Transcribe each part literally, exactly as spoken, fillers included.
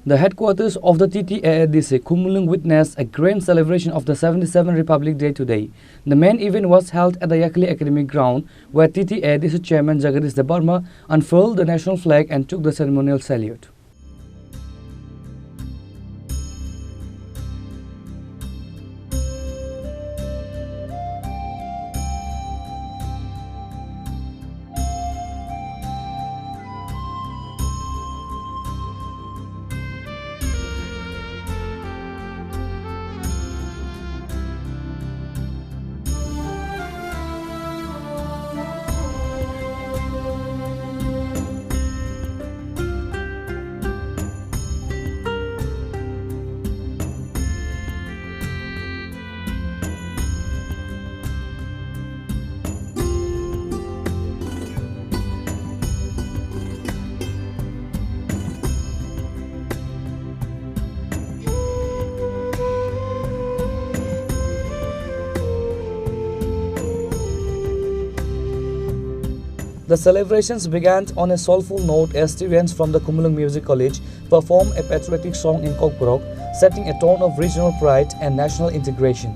The headquarters of the T T A A D C Khumulwng witnessed a grand celebration of the seventy-seventh Republic Day today. The main event was held at the Yakli Academy ground, where T T A A D C Chairman Jagadish Debbarma unfurled the national flag and took the ceremonial salute. The celebrations began on a soulful note as students from the Khumulwng Music College performed a patriotic song in Kokborok, setting a tone of regional pride and national integration.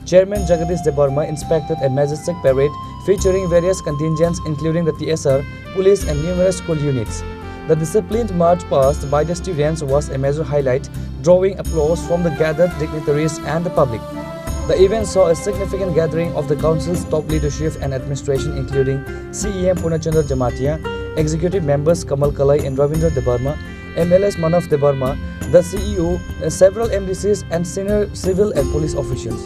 Chairman Jagadish Debbarma inspected a majestic parade featuring various contingents including the T S R, police and numerous school units. The disciplined march past by the students was a major highlight, drawing applause from the gathered dignitaries and the public. The event saw a significant gathering of the council's top leadership and administration, including C E M Purna Chandra Jamatia, executive members Kamal Kalai and Ravindra Debbarma, M L As Manav Debbarma, the C E O, uh, several M D Cs, and senior civil and police officials.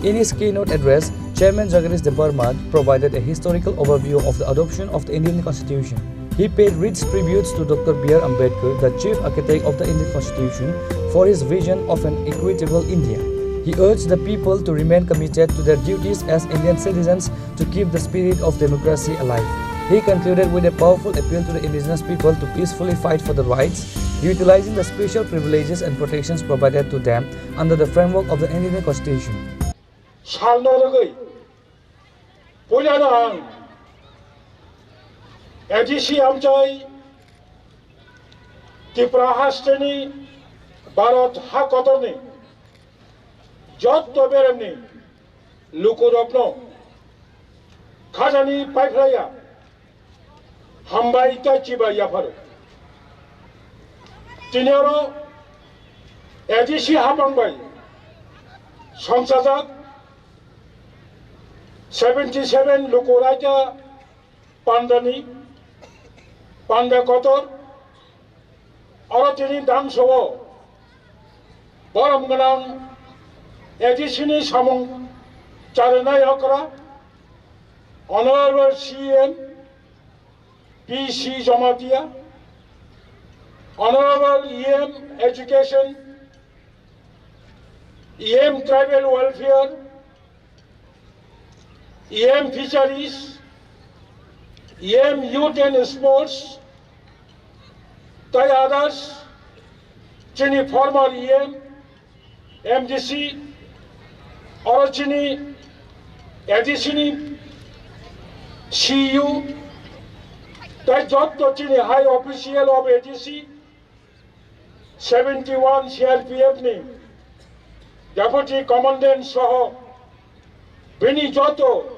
In his keynote address, Chairman Jagadish Debbarma provided a historical overview of the adoption of the Indian Constitution. He paid rich tributes to Doctor B R Ambedkar, the chief architect of the Indian Constitution, for his vision of an equitable India. He urged the people to remain committed to their duties as Indian citizens to keep the spirit of democracy alive. He concluded with a powerful appeal to the indigenous people to peacefully fight for their rights, utilizing the special privileges and protections provided to them under the framework of the Indian Constitution. Salno rwgwi puilano ang A D C amchai Tripura hasteni Bharat ha kotorni jotto beremni lukurokno khajani paiphlaiya hambai tei chibai yapharo. Tini oro A D C hapang bai songchajak seventy seven luku raida pandani panda kotor oro tini dangso o borom gwnang A D C ni samung charinai okra Honorable C M P C Jamatia, Honorable E M Education, E M Tribal Welfare, E M Fisheries, E M Youth and Sports, tei others, chini former E M, M D C, oro chini A D C ni C E O, tei jotto chini high official of A D C, seventy one C R P F ni Deputy Commandant soho bini joto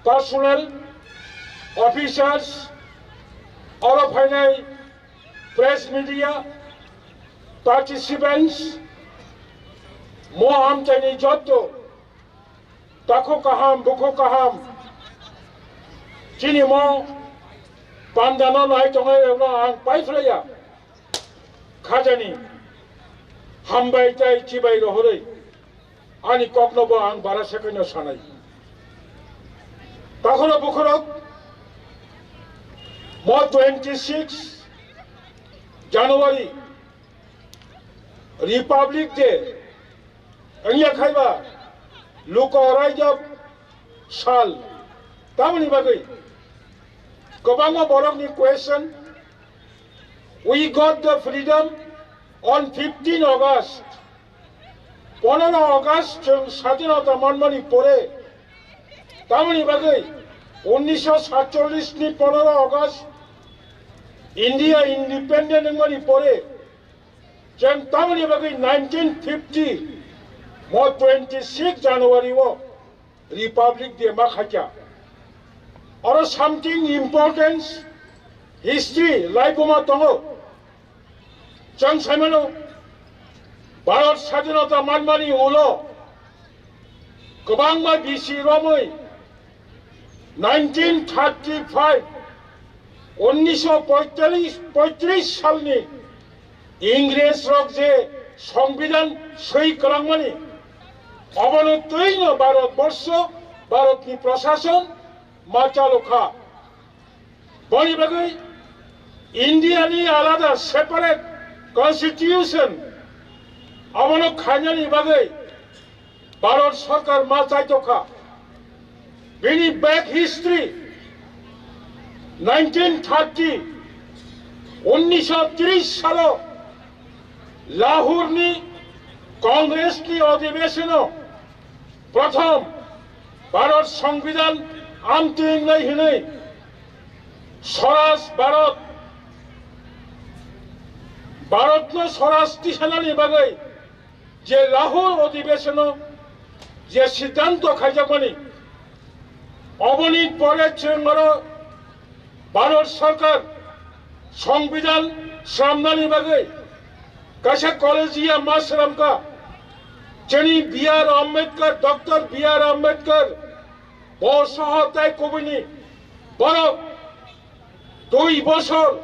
personnel, officers, oro phainai press media, participants, mo amchaini joto takhuk kaham, bukhuk kaham, chini mo pandano nai tongnai rokno ang paiphlaiya khajani hambai tei chibai rohorwi ani kokno bo ang bara sekoino sanai. Takhoro bukhorok mo twenty six January Republic Day wngya khaiba luko raida sal. Tamoni bagwi kwbangma borokni question, "We got the freedom on fifteen August." Pondro August chwng sadinota manmani pore, tamoni bagwi unnisho satchollish ni pondro August India independent wngmani pore Chwng tamoni bagwi nineteen fifty mo twenty six January o Republic Day ma khaikha. Oro something important history laibuma tongo. Chwng saimano, Bharat sadhinota manmani ulo kwbangma bisi romwi nineteen thirty five, unnisho poitris salni Ingres rok je Songbidan swi kwlangmani, obono twino Bharat borsho, Bharatni prashason ma chalokha. Boni bagwi India ni alada separate constitution abono khainani bagwi Bharat sarkar ma chaitokha. Bini back history, nineteen thirty, unnisho tris salo Lahore ni Congress ni odhibeshon o prothom Bharat Songbidan amtwingnai hinwi Swaraj Bharat, Bharatno Swaraj tisanani bagwi je Lahore odhibeshono je siddhanto khaijakmani, oboni pore chwng oro Bharat sarkar Songbidan swnamnani bagwi kaisa collegium ma swnamkha. Chini B R Ambedkar, Doctor B R Ambedkar, bo soho tai kubuni borok dui bosor,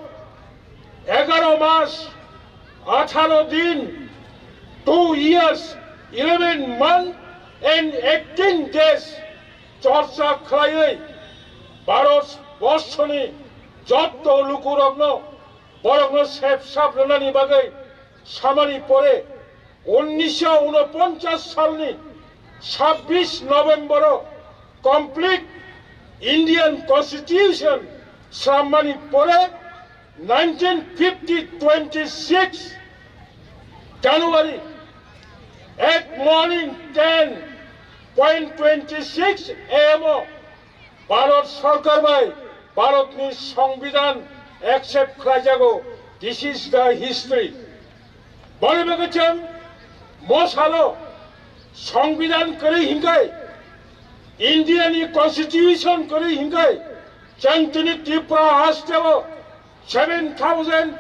egaro mas, atharo din, two years, eleven month and eighteen days chorcha khlaiwi Bharat borshoni jotto lukurokno, borokno sep sap rwnani bagwi samani pore, unnisho unoponchas salni sabbish November o complete Indian Constitution swnamani pore, nineteen fifty twenty six January at morning ten point twenty six A M o Bharat sarkar bai Bharatni Songbidan accept khlaijago. This is the history. Boni bagwi chwng mo salo Songbidan kwrwi hinkhai, India ni Constitution kwrwi hinkhai, chwng tini Tripura haste o seven thousand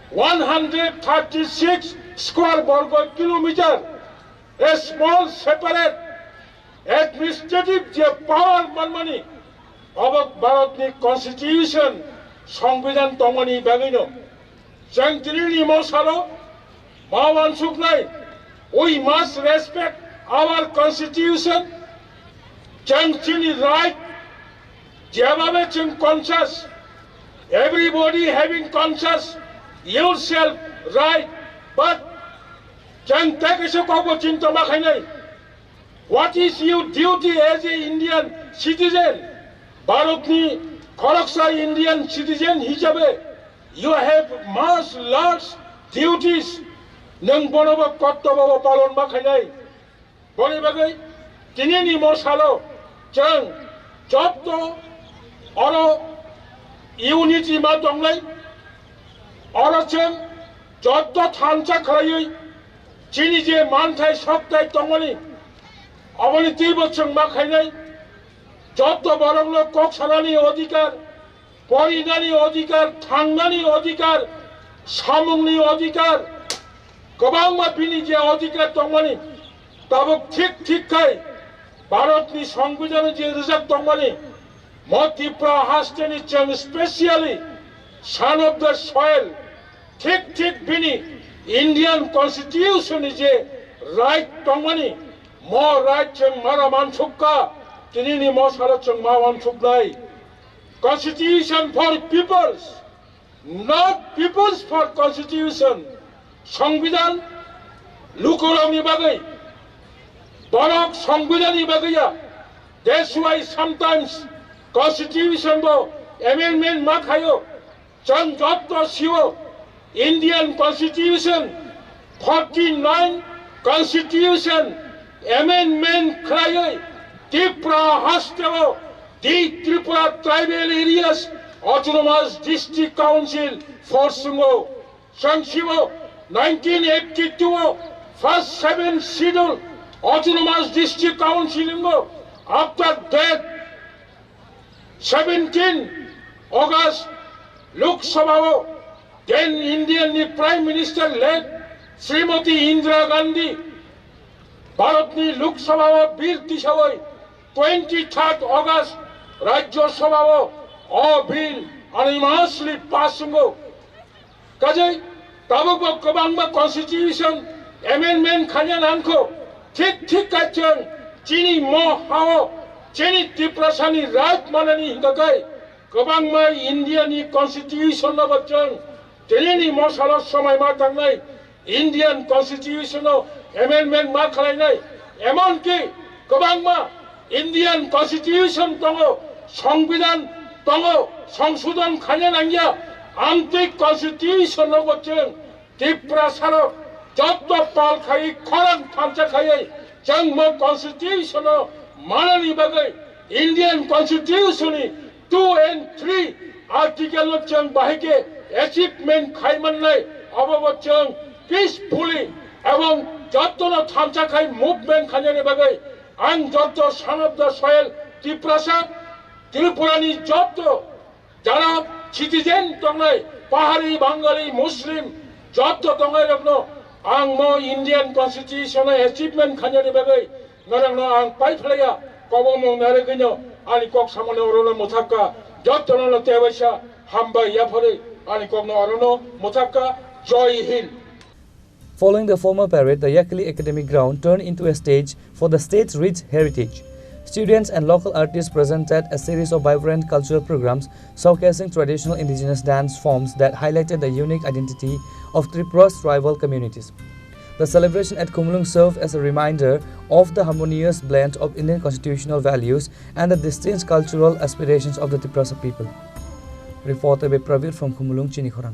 one hundred thirty six square borgo kilometer, a small separate administrative je power manmani, obo Bharatni Constitution, Songbidan tongmani bagwino. Chwng tinini mo salo ma wansuknai, we must respect our Constitution. Chwng chini right, jebhabe chwng conscious, everybody having conscious yourself right, but chwng tei kaisa kokbo chinta ma khainai. What is your duty as a Indian citizen? Bharatni khoroksa Indian citizen hisabe, you have much large duties. Nwng bonobo kortobobo palon ma khainai. Boni bagwi tinini mo salo chwng jotto oro unity ma tongnai, oro chwng jotto thansa khlaiwi chini je manthai sokthai tongmani, aboni twibo chwng ma khainai. Jotto borokno kok sanani odhikar, porinani odhikar, thangnani odhikar, samungni odhikar, kwbangma bini je odhikar tongmani, tabuk thik thik khai Bharatni Songbidan je rijak tongmani, mo Tripura hasteni chwng specially son of the soil, thik thik bini Indian Constitution ni je right tongmani, mo right chwng mara mansukha, tinini mo salo chwng ma wansuknai. Constitution for peoples, not peoples for constitution. Songbidan lukurokni bagwi, borok Songbidanni bagwi ya. That's why sometimes constitution bo amendment ma khaio. Chwng jotto sio Indian Constitution, forty nine Constitution amendment khlaiwi Tripura hasteo the Tripura Tribal Areas Autonomous District Council forsungo. Chwng sio Nineteen eighty-two o first seven schedule autonomous district council o, after that seventeen August Lok Sabha o then Indian ni Prime Minister late Srimati Indira Gandhi Bharat ni Lok Sabha o bill tisawi twenty-third August Rajya Sabha o o bill unanimously pass wngo. Kajai tabukbo kwbangma constitution amendment khaina nangkho. Thik thik kaichwng chini mo hao chini Tiprasani right manani hinkakai kwbangma India ni constitution no bo chwng tinini mosalo somai ma tangnai Indian constitution no amendment ma khlainai. Emonki kwbangma Indian constitution tongo, songbidan tongo, songsodon khaina nangya. Amtwi constitution no bo chwng Tiprasarok jotto pal khai khorang thansa khaiwi chwng mo constitution no manani bagwi Indian constitution ni two and three article no chwng bahai khe achievement khai mannai. Abo bo chwng peacefully ebong jotto no thansa khai movement khainani bagwi ang jotto son of the soil Tiprasa, Tripura ni jotto jara citizen tongnai, Pahari, Bangali, Muslim, jotto tongnai rokno ang mo Indian Constitution o achievement khainani bagwi norokno ang pai phlaiya, kobongmung narwgwino ani kok samani orono mwthakka, jottono tebaisa hambai yapharwi ani kokno orono mwthakka. Joy Hind. Following the formal parade, the Yakali Academic ground turned into a stage for the state's rich heritage. Students and local artists presented a series of vibrant cultural programs showcasing traditional indigenous dance forms that highlighted the unique identity of Tripura's tribal communities. The celebration at Khumulwng served as a reminder of the harmonious blend of Indian constitutional values and the distinct cultural aspirations of the Tiprasa people. Reporter by Praveer from Khumulwng, Chinikhorang.